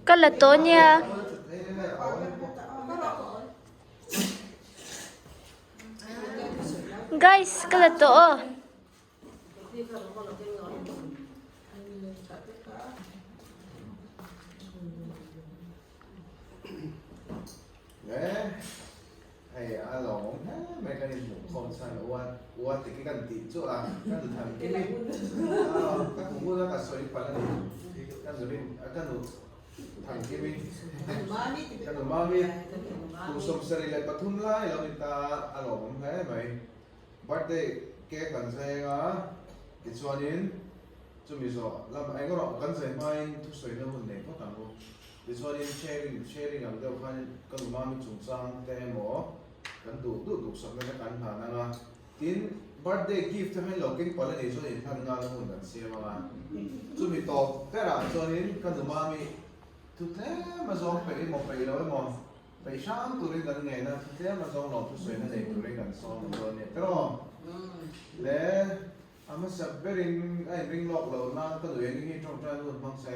Ka la tawh nia. Guys ka la tawh aw. Hei a lawmawm hle mai kan inhmuh khawm chuan ua ua ti khi kan tih chu a ka nu tham kim i ka hmu hun a ka sawi palh a ni ka nu rin ka nu tham kim i ka nu mami kum 73 lai lo ni ta a lawmawm hle mai birthday cake an zai anga tichuanin chumi zawh lam eng erawh kan zai hmain thusawina hun nei phawt ang u. Tichuanin sharing sharing ang deuh khan ka nu mami chungchang te emaw kan duh duh duhsakna te kan hlan ang a, tin birthday gift te khan lo keng palh a nih chuan inhlan nghal a hun kan siam ang a, chumi tawp berah chuanin ka nu mami thu tlem a zawng peih emaw peih lo emaw peih hram turin kan ngen a, thu tlem a zawng lo thusawiina nei turin kan sawm ang dawn a nia tiraw le. A hmasa berin a inring lawk lo nan ka nuih eng hi tawngtai hun hmang se.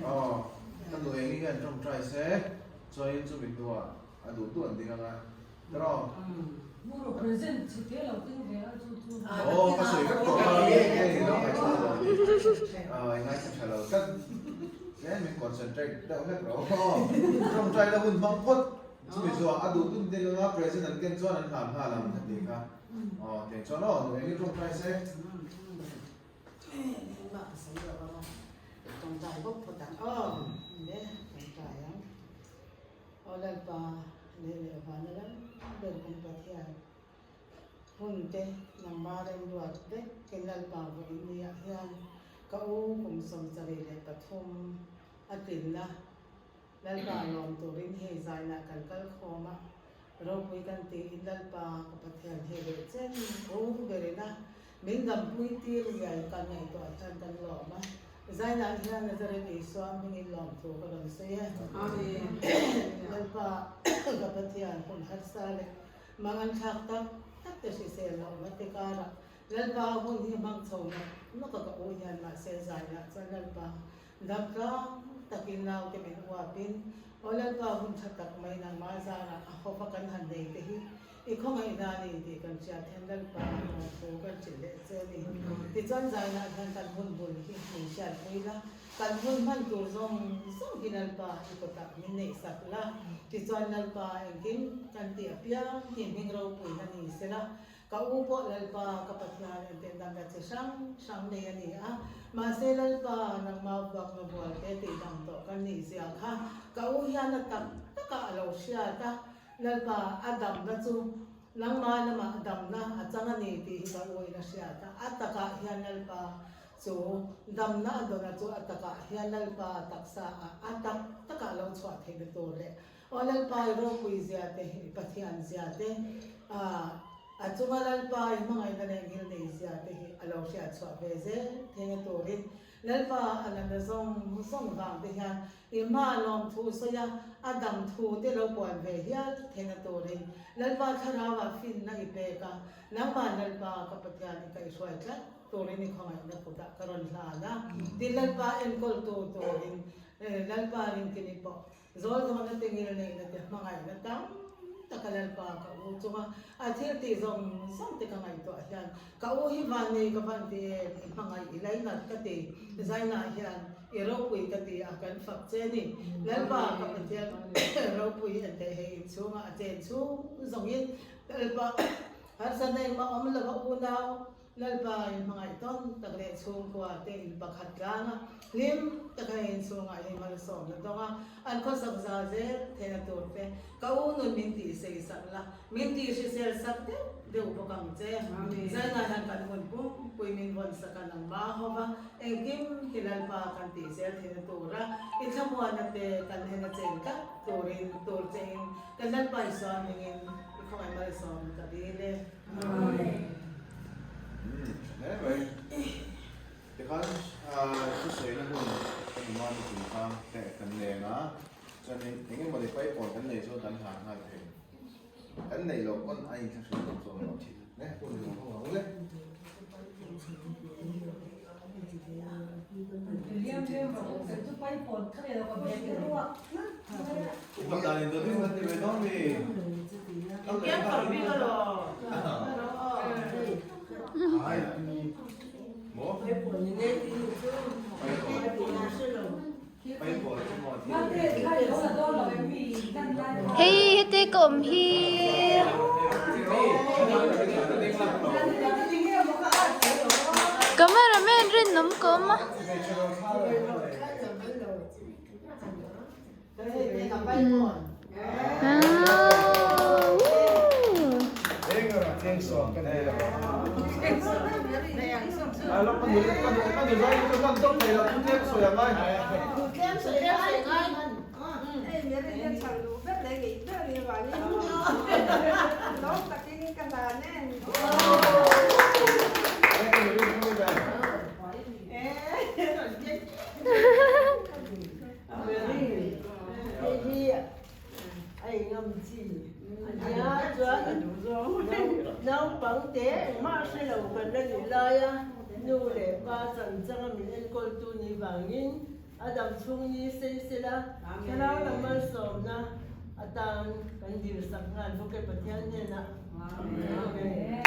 Aw ka nuih eng hian tawngtai se chuanin chumi hnuah a duh duh an ding ang a tiraw. Aw ka sawi vek tawh kha nge nge i lo ngaithla lo ni aw i ngaithla tha lo tlat tlem in concentrate deuh hlek rawh aw tawngtai na hun hmang phawt. Chumi chuan a duh dun ding anga present an ken chuan an hlan nghal ang a ti kha. Aw tiang chuan aw nu engin tawngtai se. Engmah ka sawi lo anga tawngtai bawk phawt ang aw le tawngtai ang. Aw Lalpa leh leh vana lam ber kan Pathian hun te nangma remruat vek in Lalpa vawiin niah hian ka u kum 73 a tlinna Lalpa lawm turin hei zainah kan kal khawm a, ropui kan tiin Lalpa ka Pathian hei leh chen u berin a min dampui tir zia hi kan ngaihtuah hian kan lawm a, zainah hian Nazareth Isua hmingin lawmthu ka rawn sawi e. Lalpa ka Pathian hun harsa leh mangan thlak tak tak te hrisel lohna te karah Lalpa hun hi hmang chho nawk nawk a ka u hian mahse zainah chuan Lalpa Damtlang takin naute min uapin, Aw Lalpa hun tha tak mai nangmah zarah a hawva kan han nei te hi i khawngaihna a ni tih kan hriat hian Lalpa a nuam thu kan hrilh leh che a ni. Tichuan zainah hian kan hun bul hi min hriatpui la, kan hun hman tur zawng zawng hi Lalpa i kutah min neihsak la, tichuan Lalpa engkim kan tih apiang hi hming ropuina ni sela, Ka u pawh Lalpa ka Pathian enten damna chi hrang hrang nei a ni a, mahse Lalpa nangmah vuakna bual te tih dam tawh kan nih zia kha ka u hian a tak takah a lo hriat a, Lalpa a damna chu nangmah lamah damna a chang a ni tih hi ka u in a hriat a, a takah hian Lalpa chu damna a dawna chu a takah hian Lalpa taksa ah a tak takah a lo chhuah theihna tur leh Aw Lalpa i ropui zia te, i Pathian zia te, a chunga Lalpa i hmangaihna leh ngilnei zia te hi a lo hriat chhuah ve zel theihna turin Lalpa a natna zawng zawng vang te hian i hma lawmthu sawi a, a dam thu te lo puan ve hial theihna turin Lalpa thlarauah finna i pek a, nangmah Lalpa ka Pathian i kaihhruai tlat turin i khawngaihna kutah ka rawn hlan a, tin Lalpa enkawltu turin Lalpa ringkimi pawh Zawl dawhna te ngil neihna te hmangaihna tam tak a Lalpa ka u chunga a thil tih zawng zawng te ka ngaihtuah hian ka u hi van nei ka van ti em i hmangaih i lainat ka ti zainah hian i ropui ka ti a kan fak che ni Lalpa ka Pathian ropui en teh hei inchhunga a chen chhung zawngin Lalpa harsatna engmah awm lova unau Lalpa in hmangaih tawn tak leh chhungkua te in pakhat tlang a, hlim taka hei inchhungah hi malsawmna dawng a, an khawsak za zel theihna tur te ka u nun min tih sei sak la, min tih hrisel sak deuh deuh bawk ang che. Zainah hian kan hun pumpui min vawn sak a nangmah ho va, engkim hi Lalpa kan tih zel theihna tura i thlamuanna te kan hena chen tlat turin tur che in kan Lalpa Isua hmingin i khawngaih malsawm ka dil e. Amen. Hle mai. Tikhan thusawiina hun ka duh a ni chung kha te kan nei ang a, chuanin eng emaw ni paipawn kan nei chuan kan hlan nghal thei. Kan neih loh pawn a inthlahrun lo chuang lo. Hei heti ka awm hi. Cameraman rinawm ka awm a. Naupangte engmah hre lo kan la nih laia nu leh pa chanchanga min enkawltu ni vangin a damchhung ni sei sela thlarau lam malsawmna atan kan dirsak nghal bawk e Pathian hnenah. Amen.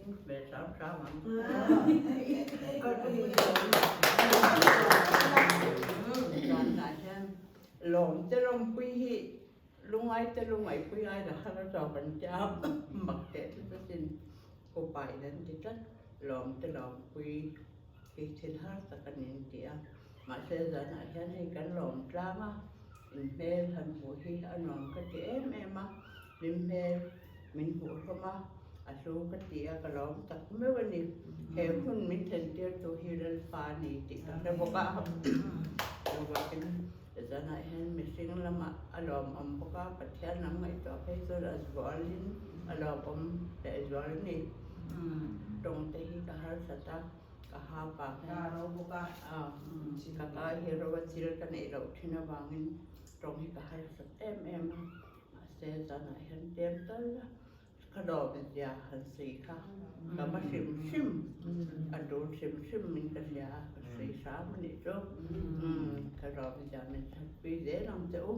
Ve hram hram ang. Zanah hian lawm te lawmpui hi lungai te lungai pui ai la har a zawk an tia mak teh tlat asin upa in an ti tlat lawm te lawmpui hi thil har tak a ni an ti a mahse zanah hian hei kan lawm tlang a inhmel han hmuh hi a nuam ka ti em em a hlim hmel min hmuh hlawm a, a hlu ka ti a, ka lawm tak meuh a ni. He hun min thlentir tu hi Lalpa a ni tih ka hre bawk a. Chuvangin zanah hian mihring lamah a lawmawm bawk a, Pathian lam ngaihtuah phei chuan a zualin a lawmawm leh zual a ni. Tawngte hi ka harsat a, ka ha vang hian ka ka hi ro a chil ka neih loh thin avangin tawng hi ka harsat em em a. Mahse zanah hian tlem tal a ka dawm zia han sawi kha ka va hrim hrim a tul hrim hrim in ka hria a ka sawi hram a nih chu ka dawm zia min that pui zel ang che u.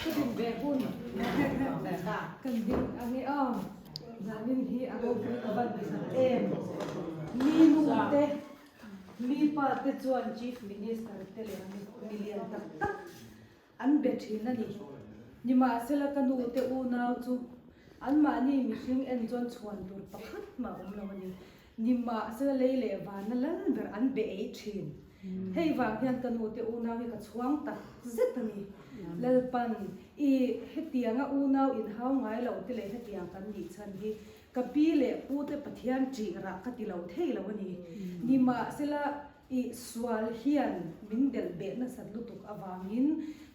Ka din ve hun kan ding ang e aw. Zanin hi a ropui ka van ti tak em. Mi nu te Mi pa te chuan Chief Minister te leh milian tak tak an be thin a ni. Nimahsela ka nu te unau chu anmahni mihring en chuan chhuan tur pakhat mah awm lo a ni. Nimahsela lei leh vana lal ber an be ei thin. Hei vang hian ka nu te unau hi ka chhuang tak zet a ni. Lalpan i hetianga unau inhau ngai lo te leh hetiang kan nih chhan hi Ka pi leh pu te Pathian ṭih rah ka ti lo thei lo a ni. Nimahsela i sual hian min delh beh nasat lutuk avangin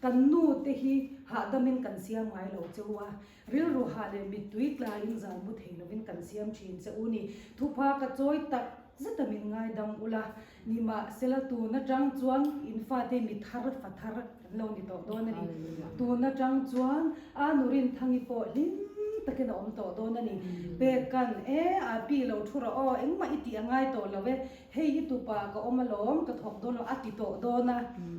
kan nu te hi hahdamin kan siam ngai lo che u a, rilru hah leh mittui tlaiin zan mu thei lovin kan siam ṭhin che u ni. Thupha ka chawi tak zet a min ngaidam ula, nimahsela tun aṭang chuan in fate mi thar fa thar kan lo ni tawh dawn a ni. Tun aṭang chuan a nurin thangi pawh hlim takin a awm tawh dawn a ni. Pek kan e, a pi lo thu rawh aw, engmah i tih a ngai tawh lo e, hei i tupa ka awm alawm, ka thawk dawn lo a ti tawh dawn a.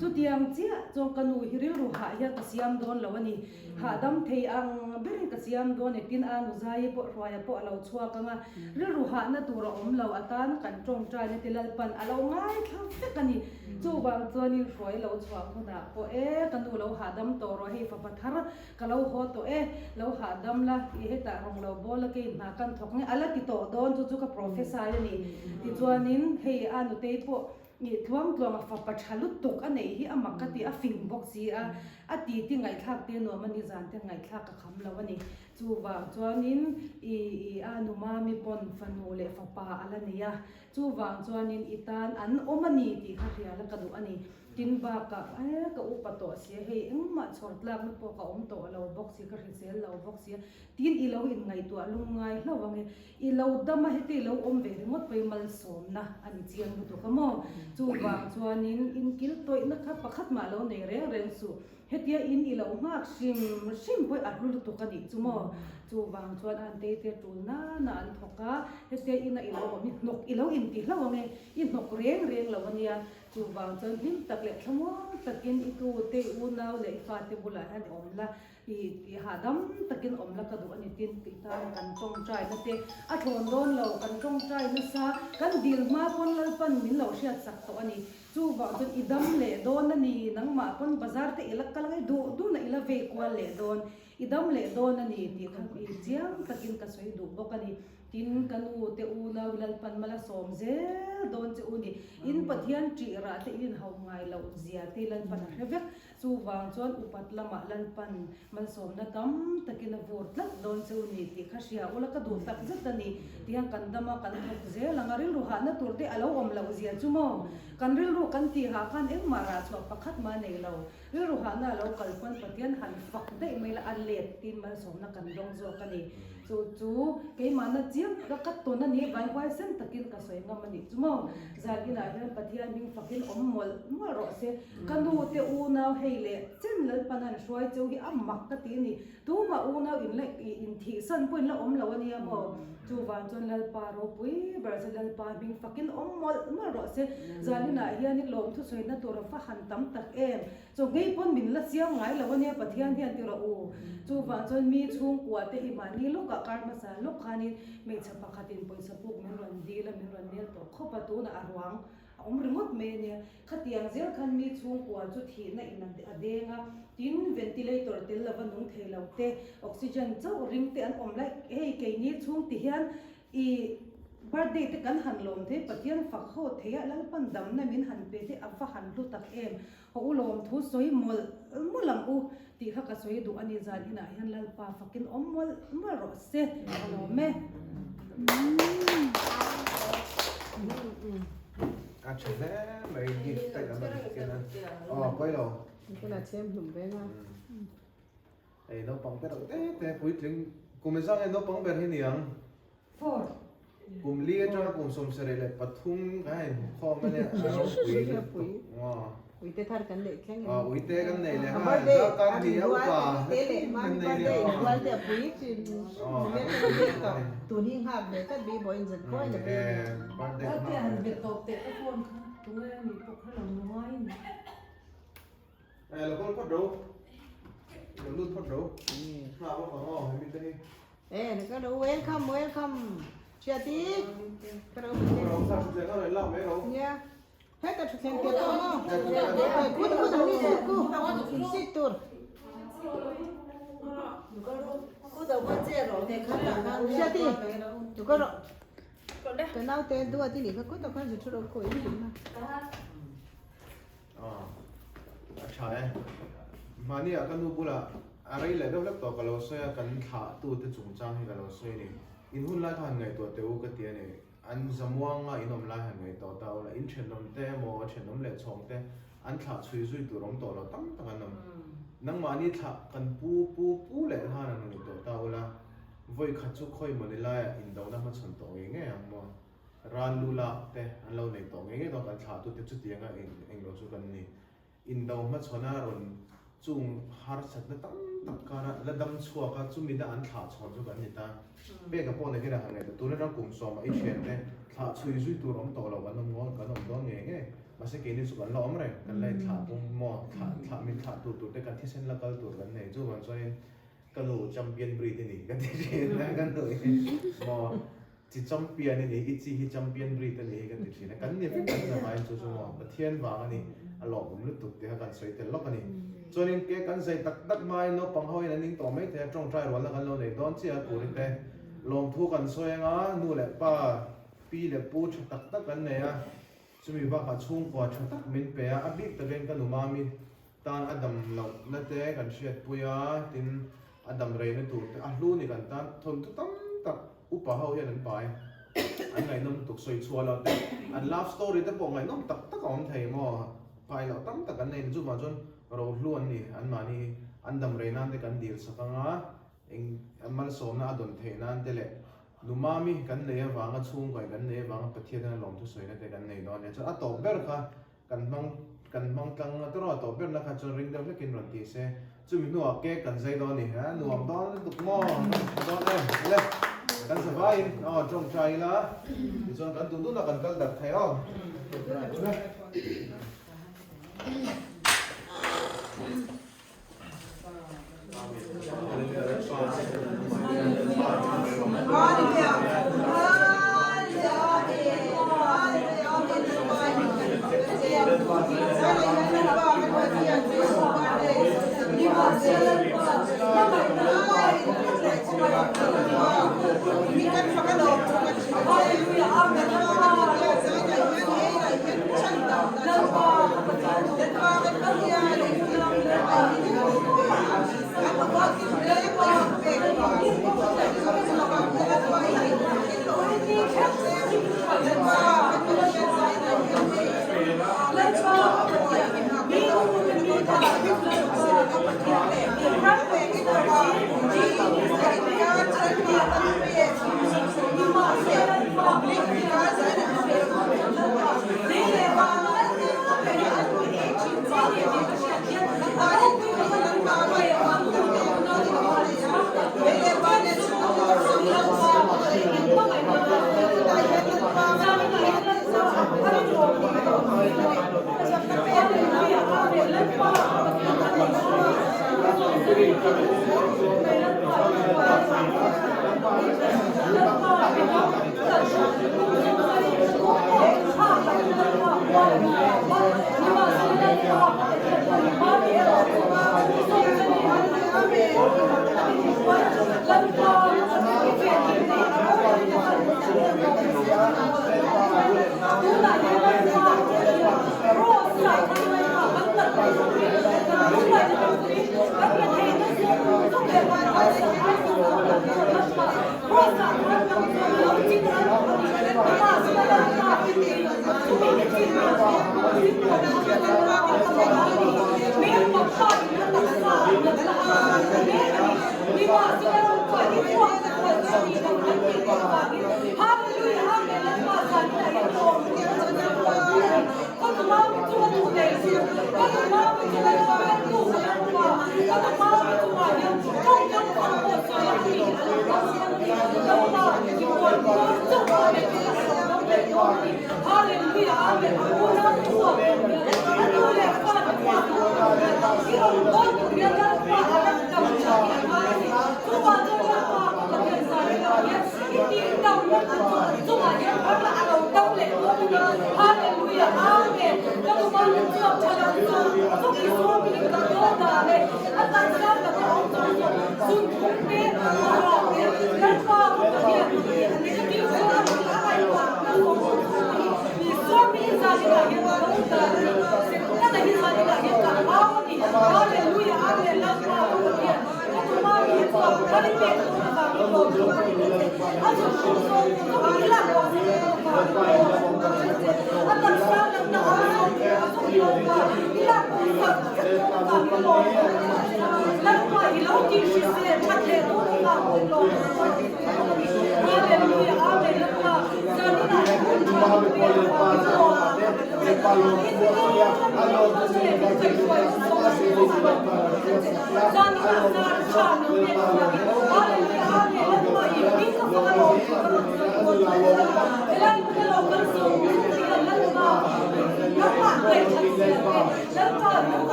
Chutiang chiah chuan ka nu hi rilru hah hian ka siam dawn lo a ni. Hahdam thei ang berin ka siam dawn e, tin a nu Zaii pawh Hruaia pawh a lo chhuak ang a, rilru hahna tur a awm lo atan kan tawngtaina te Lalpan a lo ngaithla vek a ni. Chuvang chuanin Hruai lo chhuah hunah pawh e, ka nu lo hahdam tawh rawh hei fapa thar ka lo haw tawh e, lo hahdam la i hetah rawng lo bawl a kei hna kan thawk nge a la ti tawh dawn chu chu ka prophesy a ni. Tichuanin hei a nutei pawh Ih tluang tluang a fapa tha lutuk a neih hi a mak ka ti, a fing bawk si a, a ti ti ngaihthlak te nuam a ni, zan te ngaihthlak ka kham lo a ni. Chuvang chuanin ih ih a nu mami pawn fanu leh fapa a la nei a, chuvang chuanin i tan an awm a ni tih kha hrial a ka duh a ni. Tin bakah e ka upa tawh si a, hei engmah chhawr tlakna pawh ka awm tawh lo bawk si, ka hrisel lo bawk si a, tin i lo inngaihtuah lungngai hlauh ang e. I lo dam a heti lo awm ve ringawt pawhin malsawmna a ni chiang lutuk a maw? Chuvang chuanin inkil tawihna kha pakhat mah lo nei reng reng suh. Hetia in i lo nghak hrim hrim pawhin a hlu lutuk a nih chu maw? Chuvang chuan a antei te tul nana an thawk a, hetia ina i lo awm i hnawk i lo inti hlauh ang e, i hnawk reng reng lo a nia. Chuvang chuan hlim tak leh thlamuang takin i tute, i unau leh i fate bulah hian i awm la. I tih hahdam takin awm la ka duh a ni tin tih tan kan tawngtai na te a thlawn dawn lo, kan tawngtai nasa, kan dil hma pawn Lalpan min lo hriat sak tawh a ni. Chuvang chuan i dam leh dawn a ni, nangmah pawn bazar te i la kal ngai duh duhna i la vei kual leh dawn, i dam leh dawn a ni tih kha i chiang takin ka sawi duh bawk a ni. Tin, ka nu te unau Lalpan mala sawm zel dawn che u ni. In Pathian ṭih rah te in inhauh ngai loh zia te Lalpan a hre vek. Chuvang chuan upat lamah Lalpan malsawmna tam takin a vur tlat dawn che u ni tih kha hria ula ka duh tak zet a ni. Tihian kan dam a, kan thawk zel ang a, rilru hahna tur te a lo awm loh zia chu maw? Kan rilru kan tihah khan engmah rah chhuah pakhat mah nei lo. Rilru hahna a lo kal pawn Pathian han fak daih mai la a let tiin malsawmna kan dawng zawk a ni. Chu chu keimahna chiang taka ka tawn a ni, vai huaisen takin ka sawi ngam a nih chu maw. Zan inah hian Pathian hming fakin awm mawlh mawlh rawh se. Ka nu te unau hei leh chen Lalpan an hruai cheu hi a mak ka ti a ni. Tumah unau in la inthihsan pawh in la awm lo a nia maw. Chuvang chuan Lalpa ropui ber che Lalpa hming fakin awm mawlh mawlh rawh se. Zan inah hian i lawmthu sawina tur a fa han tam tak em. Chaw ngei pawn min la siam ngai lo ania Pathian hian ti rawh u. Chuvang chuan mi chhungkua te hi mahni lawkah kar hmasa lawk khanin hmeichhe pakhatin pawisa puk min rawn dil a, min rawn nel tawh khawp a, tunah a ruang a awm ringawt mai ania. Khatiang zel khan mi chhungkua chu thihna in a deng a, tin ventilator tel lova nung thei lo te, oxygen chauh ring te an awm lai, hei keini chhung ti hian I birthday te kan han lawm thei, Pathian fak ho thei a, Lalpan damna min han pe te a va han hlu tak em. Haw u lawm thu sawi mawlh mawlh ang u tih kha ka sawi duh a ni zan inah hian Lalpa fakin awm mawlh mawlh rawh se ka lawm e. A tha hle mai gift te kan rawn ken a aw pawi lo. Ka la chhem hlum reng a. Hei naupang te reuh te te puitling kum ezang nge naupang ber hi niang? Four. Kum li atanga kum 73 kan han inhmu khawm a nia a ropui lutuk maw. Uite thar kan neih thleng em? Aw uite kan nei leh A nghal birthday darkar a hnih a rual upa te leh kan mami nei leh birthday aw. inrual te a pui chin Aw ni a leh ropui tawh lutuk a ni. tun hi nghak ve tlat bik pawhin zan khawi la Eh birthday Ate nghak han ve be tlat. tawp teh ka phone kha tunge a nih pawh kha lo ngai ni. Eh lo kal phawt ro. Lo lut phawt ro. Hna bawk ang aw hemi te hi. Eh ka lo welcome welcome Chiati ka lo Ro sa thu thleng a rawn lak mai ro. Nia heta thu thleng piah tawh maw. Ku ku ni ku ku sit tur. Chiati tu ka ro. Ka nau te duat i nih kha ku tak khan zu thu ro ku i ni na. A tha e. Mahniah ka nu bulah a rei leh deuh hlek tawh ka lo sawi a, kan thlahtute chungchang hi ka lo sawi a ni. In hun lai kha han ngaihtuah teh u ka ti a ni. An zamuanga in awm lai han ngaihtuah ta ula, in thenawm te emaw thenawm leh chhawng te an thlah chhui zui tur awm tawh lo tam tak an awm. Nangmahni thlah kan pu pu pu leh khan han ngaihtuah ta ula, vawi khat chu khawi mawni laiah indona hmachhawn tawh ngei ngei ang maw? Ral lu lak te an lo nei tawh ngei ngei dawn kan thlahtute chutianga eng eng lo chu kan ni. Indo hmachhawn a rawn chung harsatna tam tak kara la dam chhuak a chumi na an thlah chhawn chu kan ni ta. Peka pawh nakin a han ngaihtuah tun atang kum sawmah i thian te thlah chhui zui tur awm tawh lo kan awm ngawn kan awm dawn ngei ngei. Mahse keini chu kan la awm reng kan la inthlah pung maw thlah thlah min thlah tur tur te kan thisen la kal tur kan nei chuvang chuanin ka nu champion breed i ni ka ti thin a ka nu hi maw. Chi champion i ni, i chi hi champion breed a ni hi ka ti thin a, kan ni vek kan zavaiin chu chu maw Pathian vang a ni, a lawmawm lutuk tih kha kan sawi tel lawk a ni. Chuanin ke kan zai tak tak hmain naupang ho in an ning tawh mai thei a, tawngtai rualna kan lo nei dawn chiah a kuri te lawmthu kan sawi anga nu leh pa, pi leh pu tha tak tak kan nei a, chumi bakah chhungkua tha tak min pe a, a bik takin ka nu mami tan a dam lohna te kan hriatpui a, tin a dam reina tur te a hlu ni kan tan thawnthu tam tak upa ho hian an pai an ngaihnawm lutuk sawi chhuah loh te an love story te pawh ngaihnawm tak tak a awm thei maw pai loh tam tak an nei ni chuvang chuan rohlu an ni an mahni an dam rei nan te kan dil sak anga eng malsawmna a dawn theih nan te leh numami kan nei avanga chhungkaw kan nei avanga Pathian hian a lawmthu sawina te kan nei dawn nia chuan a tawp ber kha Kan hmang kan hmang tlang a tawrh a tawh berna kha chuan ring deuh hlekin rawn ti se chumi hnuah cake kan zai dawn a ni a nuam dawn lutuk maw kan tha dawn em le kan za vaiin aw tawngtai ila tichuan kan duh duhna kan kal darh thei aw.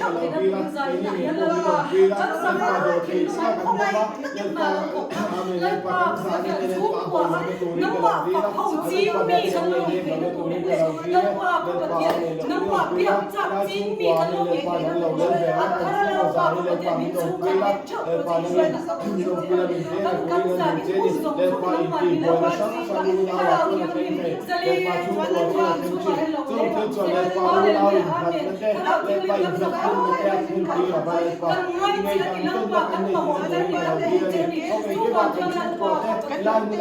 theuh theihna turin zanin ah hian Lalpa kan zavai thinlung ah khawngaih takin hna lo thawk a, Lalpa Pathian chhungkua a nangmah fak ho ching mi kan lo nih theihna turin leh Lalpa ka Pathian nangmah biak chak ching mi kan lo nih theihna turin a thar a Lalpa ka Pathian min chhungkhat leh theuh tur che i hruaina ka hmu deuh che a, kan kan zanin hun zawng zawng nangmah hi lo ral zing a, Thlarau Thianghlim zalen chuan Lalpa ang chungah hian lo leng ang che. Hallelujah Amen. Thlarau Thianghlim kan zavai min khat ang che. Kan ngai che a ti Lalpa kan mamawh che ni kan hmu che ni. Chuvang chuan Lalpa ka Pathian min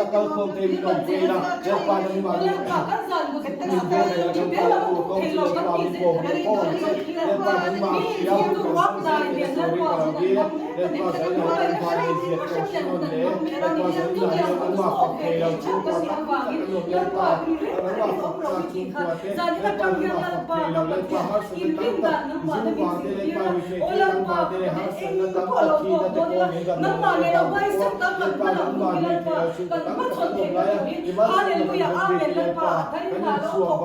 rawn che a chak theuh ang. Lalpa kan zan mut hunah khan i bel a awm thei lo kan tih zet kha kan inhria a ni. Mi inchhir chu ruak dai nen Lalpa chuan an hmang mek a ni. Hmangaihna hrang hrang nen hun an hmang mek a ni. Chutiang hun chu awm thei thei theuh ka nih avangin Lalpa rilru takin awm rawh i tih kha zanin atang hian Lalpa ka Pathian inrin dan nangmah na min zirtir a, aw Lalpa ka Pathian eng pawh lo tawk dawn ila nangmah leh lo huaisen tak kan hma lang hnu hi Lalpa kan hmachhawn theihna turin Hallelujah Amen Lalpa a tharin hna lo thawk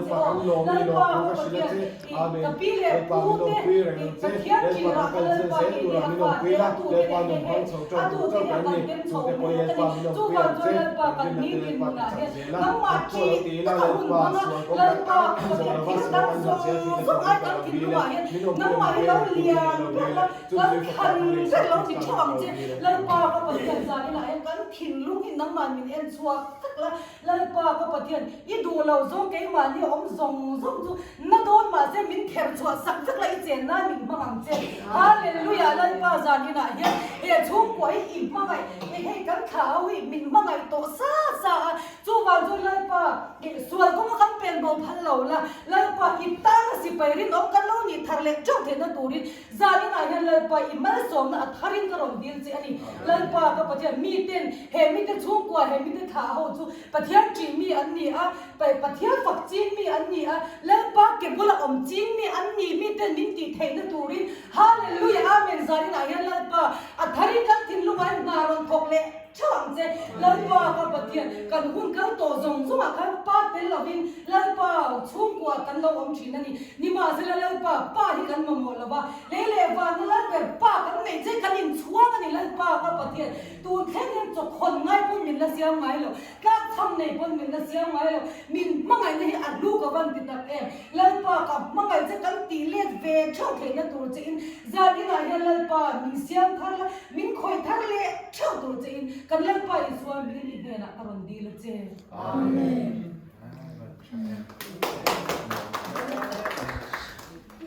thawk ang che aw Lalpa ka Pathian i ka pi leh pu te i Pathian ṭihah ka Lalpa kei hi a fa te a tu te leh hei hei a tu te hi a kan tem chho mek a ni chuvang chuan Lalpa kan nitin nunah hian nangmah ṭih taka hun hmanga Lalpa khawvel thil dang zawng zawng ai kan thinlungah hian nangmah hi lo lian ber la kan thlan ber lo ni ṭheuh ang che Lalpa ka Pathian zaninah hian kan thinlung hi nangmah min en chhuak vek la Lalpa ka Pathian, i duh lo zawng keimahni awm zawng zawng chu na dawn mahse min kher chhuah sak vek la i chen nan min hmang ang che. Hallelujah Lalpa zan inah hian he chhungkua hi i hmangaih hei hei kan thla ho hi min hmangaih tawh sa sa a, chuvang chuan Lalpa i sual kawnga kan pen bo phal lo la, Lalpa i tan a sipai rinawm kan lo nih thar leh teuh theihna turin Zan inah hian Lalpa i malsawmna a tharin ka rawn dil che a ni. Lalpa ka Pathian, miten he mite chhungkua, he mite thlah ho chu Pathian ṭih mi an ni a, Pathian fak ching mi an ni a, Lalpa ke bula awm ching mi an ni, miten min tih theihna turin Hallelujah Amen zan inah hian Lalpa a tharin kan thinlungah hian hna rawn thawk leh ṭheuh ang che. Lalpa ka Pathian, kan hun kal tawh zawng zawngah khan Pa tel lovin Lalpa chhungkua kan lo awm ṭhin a ni. Nimahsela Lalpa, Pa hi kan mamawh lo va, lei leh vanna lal ber Pa kan neih che kan inchhuang a ni Lalpa ka Pathian. Tun thleng hian chawkhawn ngai pawn min la siam ngai lo, tlakchham nei pawn min la siam ngai lo, min hmangaihna hi a hlu ka van ti tak em. Lalpa ka hmangaih che kan tih let ve theuh theihna tur che in zan inah hian Lalpa min siam thar la, min khawih thar leh theuh tur che in kan Lalpa Isua min i hnenah ka rawn dil a che. Amen.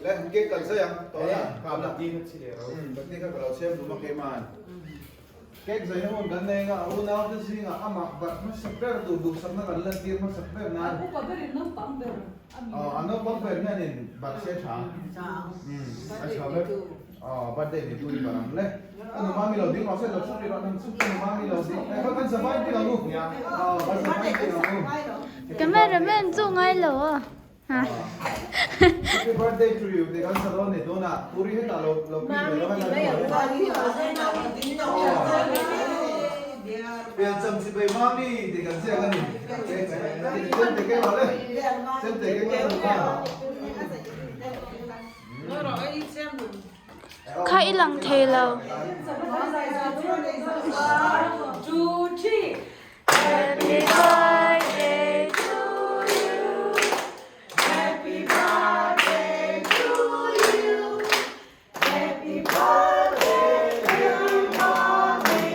Le cake kan zai ang tawh la ka la ti kha ka lo siam dum a keiman cake zai na hun kan nei nga a unau te zingah amah bat hmasa ber tur duhsakna kan lan tir hmasa ber nan upa berin naupang ber a mi a naupang ber hianin bat se tha a tha ber Birthday ni tu ni barang le. Anu mami lo ding rawh se lo chhuk rawh nang chu anu mami lo ding. Eh kan zavai ding ang u. Kan zavai ding ang u. Cameraman chu ngai lo a. Happy birthday to you te kan sa dawn ni tunah puri hetah lo lo pi ve lo kan Piancham chibai mami te kan ziak a ni. Chem te keng rawh le. Chem te keng rawh. Kha i lang thei lo. Happy birthday to you Happy birthday to you Happy birthday dear mommy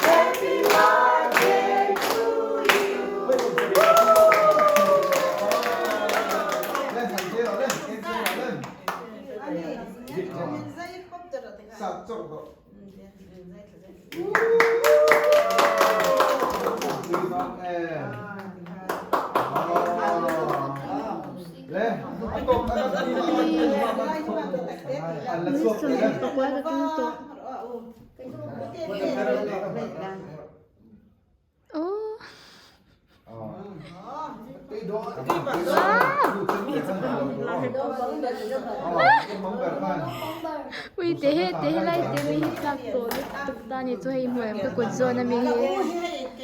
Happy birthday to you Ui te he te helai te mi hi tlak tawh lutuk ta ni chu hei hmuh em ka kut zawn ami hi.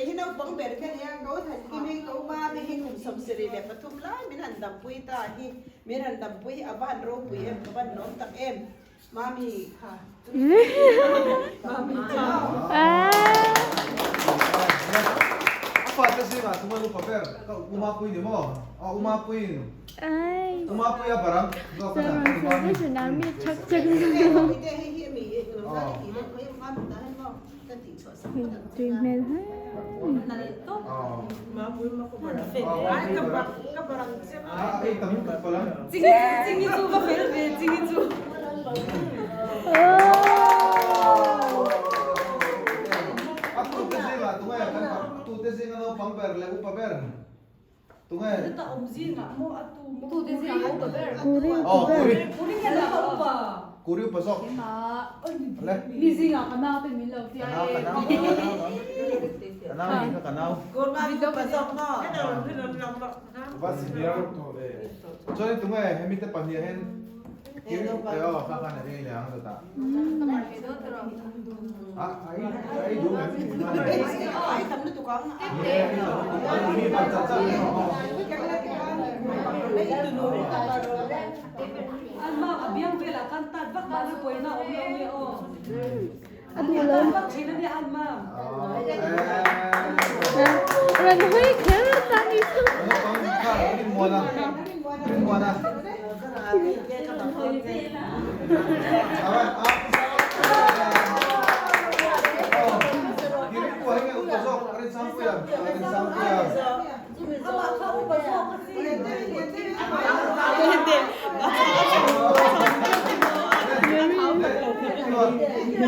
Kei hi naupang ber ka nia, ka u Thankim hi ka u Mami hi kum 73 lai min han dampui ta hi, min han dampui hi a va han ropui em, ka van lawm tak em. Mami kha Mami chu. A fate zingah tunga lupa ber ka u Mapui ni maw? A u Mapuiin u Mapuia barang zawk a dah ka nu Mami. Tui hmel hle. Chingi chu va fel ve chingi chu. A tute zingah tunge kan tute zinga naupang ber leh upa ber. Tunge? Ta awm zingah maw a tu maw? Tute zingah upa ber. Kuri upa ber. Kuri nge la upa. Kuri upa zawk. Le. Mi zingah ka nau te min lo tia e. Ka nau ka nau ka nau ni kha ka nau. Upa zawk maw? Chuan tunge hemi te pahnih ah hian kiri e aw kha khan a ei leh ang dawtah. A ei a ei duh em? Ai tam lutuk ang. Mi ban chat chat ni maw? An mak a biang velah khan tat vak mahla pawina awm lo nge aw. A duh lo. Tat vak thin a nia an mam. Rawn hawi kher ta ni chu. Naupang kha Rinmuana. Rinmuana.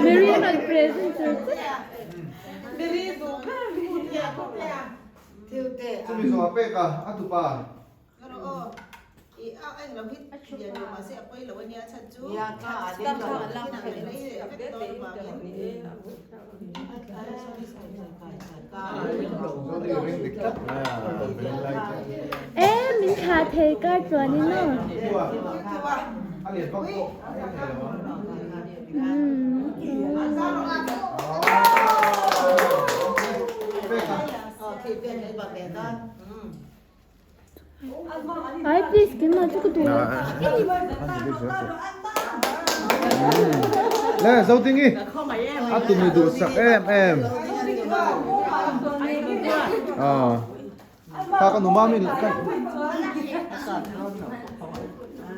Mary a rawn present tur che. Chumi zawh a pek a, a tupa. E min thlah thei kar chuan in aw. Ai please keimah chu ka duh lo. Le Zotingi a tunu duh sak em em. Ờ. Kha ka nu mami ka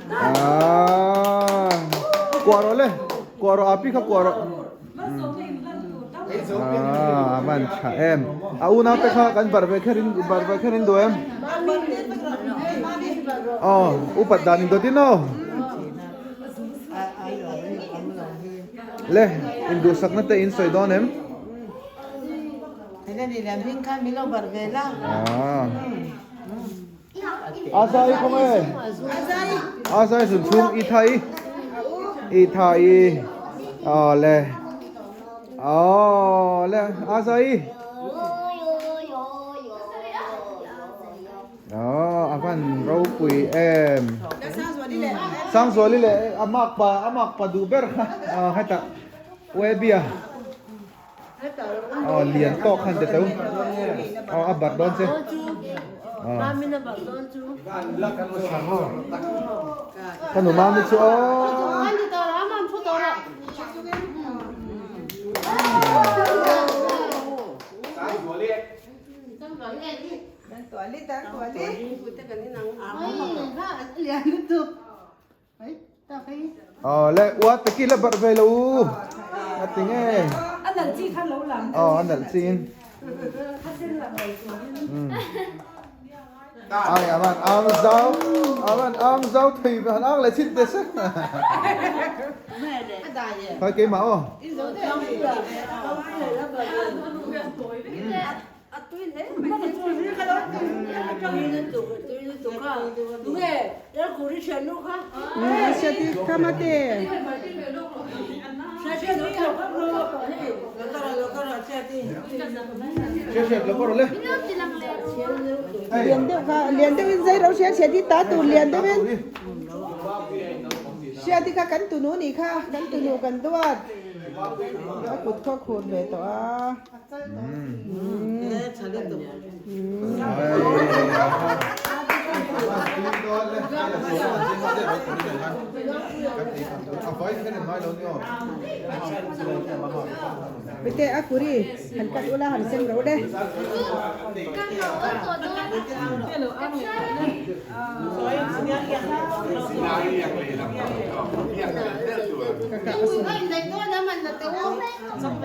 À. Kuah rawh le. Kuah rawh api kha kuah rawh. Ah, a van tha em. A unau te kha kan bar ve kher in bar ve kher in duh em? Aw, upat dan in dawt in aw. Le, in duhsakna te in sawi dawn em? Ah. Azai kawng e. Azai zun chhung i tha i. I tha i. Aw le. Aw le Azai. Aw a van ropui em. Sangzuali le a mak pa a mak pa duh ber kha. Aw hetah Webia. Aw lian tawk khan te teu. Aw a barh dawn che. Ka nu mami chu aw. Aw le ua te ki la barh ve lo u. A ti nge. A nalh chi khan lo lang. Aw a nalh chi in. Ai aman ang zau aman ang zau thei ve han ang le chin te se. Khai keimah aw. A tui hle mai te chu ka lo tui lutuk tui lutuk a tunge Lalkuri thiannu kha Hriati khamate lian deuh kha lian deuh in zai ro hria Hriati ta tur lian deuh in Hriati kha kan tunu nih kha kan tunu kan duat. A kut kha khur ve tawh a. Mite a kuri han cut ula han sem ro le. Ka ka.